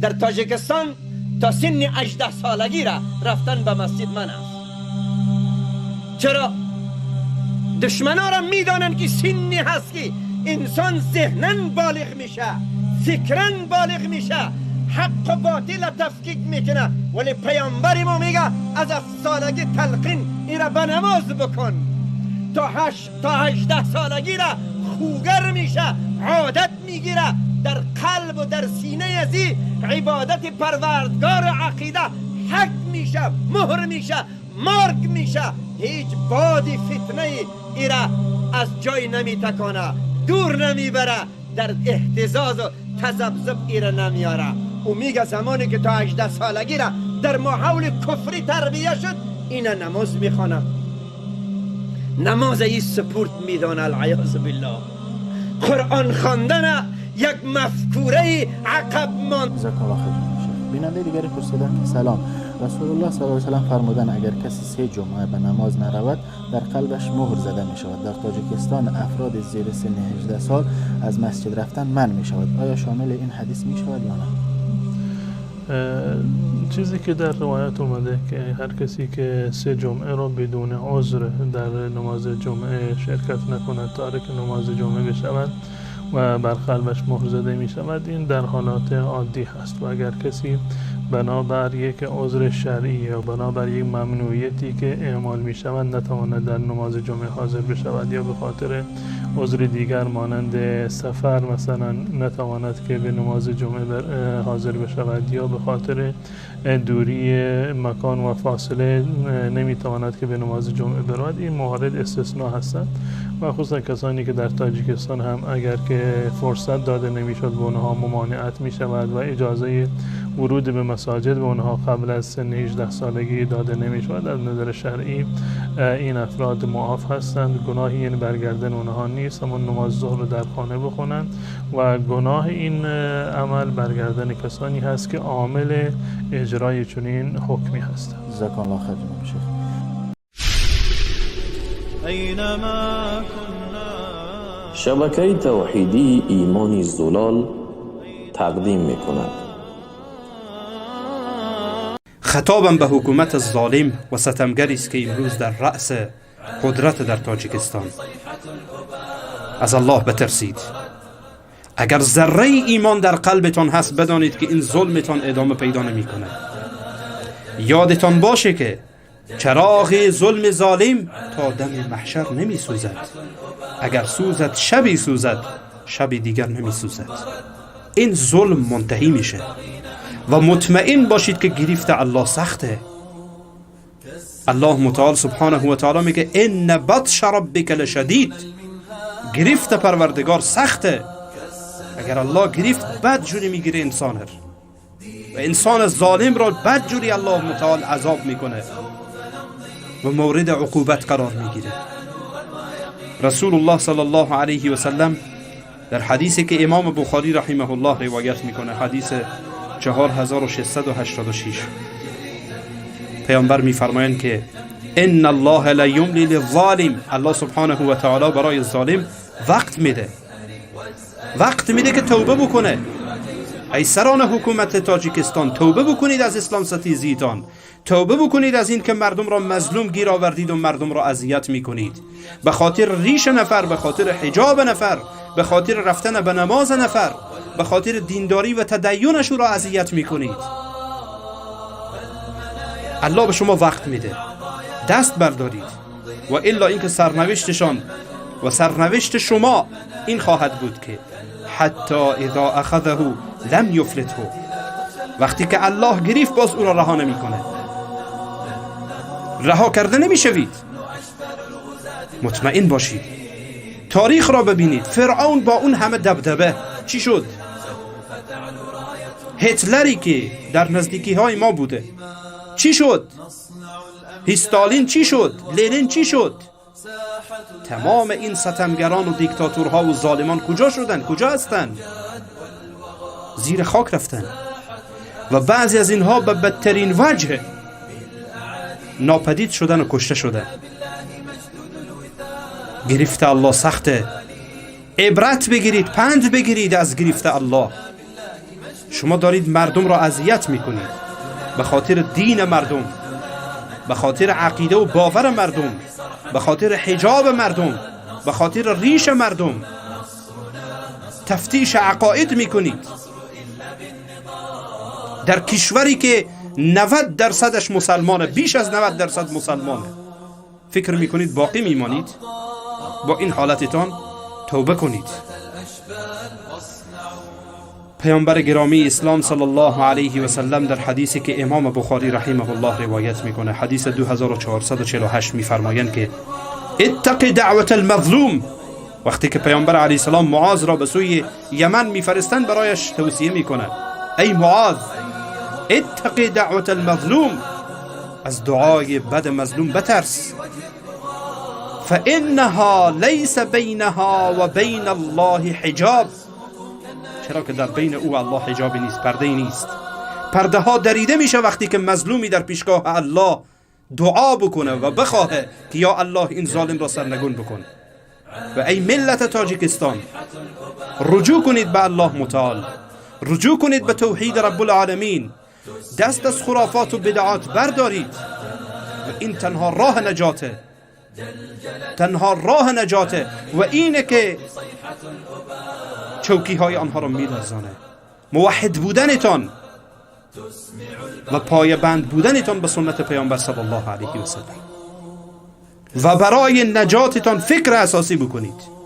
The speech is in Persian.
در تاجیکستان تا سن 18 سالگی را رفتن به مسجد من است. چرا؟ دشمنا را میدانند که سنی هست که انسان ذهناً بالغ میشه، فکراً بالغ میشه، حق و باطل تفکیک میکنه. ولی پیامبر ما میگه از 7 سالگی تلقین این را به نماز بکن، تا 18 سالگی را خوگر میشه، عادت میگیره، در قلب و در سینه ازی عبادت پروردگار عقیده حق میشه، مهر میشه، مرگ میشه. هیچ باد فتنه ایرا از جای نمیتکانه، دور نمیبره، در اهتزاز و تذبذب ایرا نمیاره. او میگه زمانی که تا 18 سالگی را در ماحول کفری تربیه شد، اینا نماز میخوانه، نماز ای سپورت میدانه، العیاذ بالله. قرآن خواندن یک مفکوره عقب ماند. جزاک الله خیر. بیننده دیگری پرسیدن که سلام، رسول الله صلی الله علیه و سلم فرمودن اگر کسی 3 جمعه به نماز نرود در قلبش مهر زده می شود. در تاجیکستان افراد زیر سن 18 سال از مسجد رفتن منع می شود. آیا شامل این حدیث می شود یا نه؟ چیزی که در روایت اومده که هر کسی که 3 جمعه را بدون عذر در نماز جمعه شرکت نکند، تارک نماز جمعه بشود و بر قلبش مهر زده می شود، این در حالات عادی هست. و اگر کسی بنابر یک عذر شرعی یا بنابر یک ممنوعیتی که اعمال می شود نتواند در نماز جمعه حاضر بشود، یا به خاطر عذر دیگر مانند سفر مثلا نتواند که به نماز جمعه حاضر بشود، یا به خاطر دوری مکان و فاصله نمیتواند که به نماز جمعه برود، این موارد استثناء هستند. و خصوصا کسانی که در تاجیکستان هم اگر که فرصت داده نمیشد به اونها ممانعت میشود و اجازه ورود به مساجد به اونها قبل از سن 18 سالگی داده نمیشود، از نظر شرعی این افراد معاف هستند، گناهی این برگردن اونها نیست، اما نماز ظهر رو در خانه بخونند و گناه این عمل برگردن کسانی هست که عامل اجرای چنین حکمی هستند. جزاک الله خیر جناب شیخ. شبکه توحیدی ایمان زلال تقدیم میکند. خطابم به حکومت ظالم و ستمگری است که امروز در رأس قدرت در تاجیکستان. از الله بترسید. اگر ذره ایمان در قلبتان هست، بدانید که این ظلمتان ادامه پیدا نمیکنه. یادتان باشه که چراغ ظلم ظالم تا دم محشر نمی سوزد. اگر سوزد شبی سوزد، شبی دیگر نمی سوزد. این ظلم منتهی میشه و مطمئن باشید که گرفت الله سخته. الله متعال سبحانه و تعالی میگه ان بطش ربک لشدید. گرفت پروردگار سخته. اگر الله گرفت بد جوری میگیره انسان رو، و انسان ظالم را بد جوری الله متعال عذاب میکنه و مورد عقوبت قرار میگیره. رسول الله صلی الله علیه و سلم در حدیثی که امام بخاری رحمه الله روایت میکنه، حدیث 4686، پیامبر میفرمایند که ان الله لا یملی للظالم. الله سبحانه و تعالی برای ظالم وقت میده، وقت میده که توبه بکنه. ای سران حکومت تاجیکستان، توبه بکنید از اسلام ستیزیتان، توبه بکنید از این که مردم را مظلوم گیر آوردید و مردم را اذیت میکنید. به خاطر ریش نفر، به خاطر حجاب نفر، به خاطر رفتن به نماز نفر، به خاطر دینداری و تدینش را اذیت میکنید. الله به شما وقت میده، دست بردارید، و الا اینکه سرنوشتشان و سرنوشت شما این خواهد بود که حتی اذا اخذه لم یفلته. وقتی که الله گرفت باز او را رها نمیکنه، رها کرده نمیشوید. مطمئن باشید. تاریخ را ببینید، فرعون با اون همه دبدبه چی شد؟ هیتلری که در نزدیکی های ما بوده چی شد؟ استالین چی شد؟ لنین چی شد؟ تمام این ستمگران و دیکتاتورها و ظالمان کجا شدن؟ کجا هستند؟ زیر خاک رفتن. و بعضی از اینها به بدترین وجه ناپدید شدن و کشته شدن. گرفت الله سخته. عبرت بگیرید، پند بگیرید از گرفت الله. شما دارید مردم را اذیت میکنید به خاطر دین مردم، به خاطر عقیده و باور مردم، به خاطر حجاب مردم، به خاطر ریش مردم تفتیش عقاید میکنید. در کشوری که 90% مسلمانه، بیش از 90% مسلمانه، فکر میکنید باقی میمانید؟ با این حالتتان توبه کنید. پیامبر گرامی اسلام صلی الله علیه و سلم در حدیثی که امام بخاری رحمه الله روایت میکنه، حدیث 2448، میفرمایند که اتق دعوت المظلوم. وقتی که پیامبر علیه السلام معاذ را به سوی یمن میفرستند، برایش توصیه میکنه: ای معاذ، اتق دعوت المظلوم، از دعای بد مظلوم بترس، فانها لیس بینها و بین الله حجاب، چرا که در بین او و الله حجابی نیست، پرده نیست. پرده ها دریده میشه وقتی که مظلومی در پیشگاه الله دعا بکنه و بخواهه که یا الله این ظالم را سرنگون بکن. و ای ملت تاجیکستان، رجوع کنید به الله متعال، رجوع کنید به توحید رب العالمین، دست از خرافات و بدعات بردارید و این تنها راه نجاته، تنها راه نجاته و اینه که چوکی های آنها را میلرزانه. موحد بودنتان و پایبند بودنتان به سنت پیامبر صلی الله علیه و سلم و برای نجاتتان فکر اساسی بکنید.